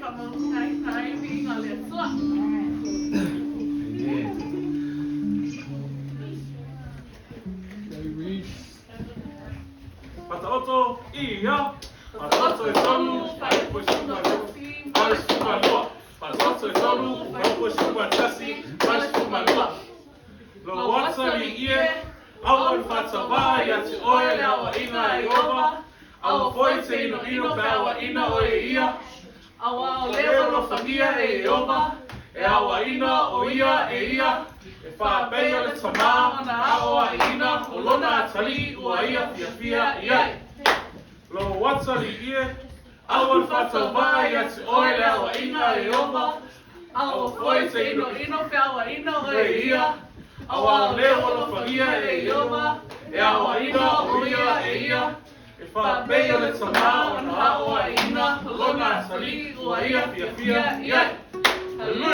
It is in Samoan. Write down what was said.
faamautugaina ai viiga o le Atua. Fataoto ia, fataoto e tolu, 41, 42. Fataoto e tolu, 41, 42. Lou atalii e, aua le faatauvaa ia te oe le aoaiga a Ieova, aua foi e te inoino pe a aoaina oe e ia, Auā o le ua alofagia e Ieova, e aoaina o ia e ia, e faapei o le tamā ona aoaiina o lona atalii ua ia fiafia i ai. Lou atalii e, aua le faatauvaa ia te oe le aoaiga a Ieova, Aua aua foi foi e e te te inoino pe a aoaina oe oe e e ia, ia, auā auā o o le le ua ua alofagia alofagia e e Ieova, Ieova, e e aoaina aoaina o o ia ia e e ia, ia, e faapei faapei o o le le tamā tamā ona ona aoaiina aoaiina lona lona atalii atalii ua ua ia ia fiafia fiafia i i ai. ai. Haleluia.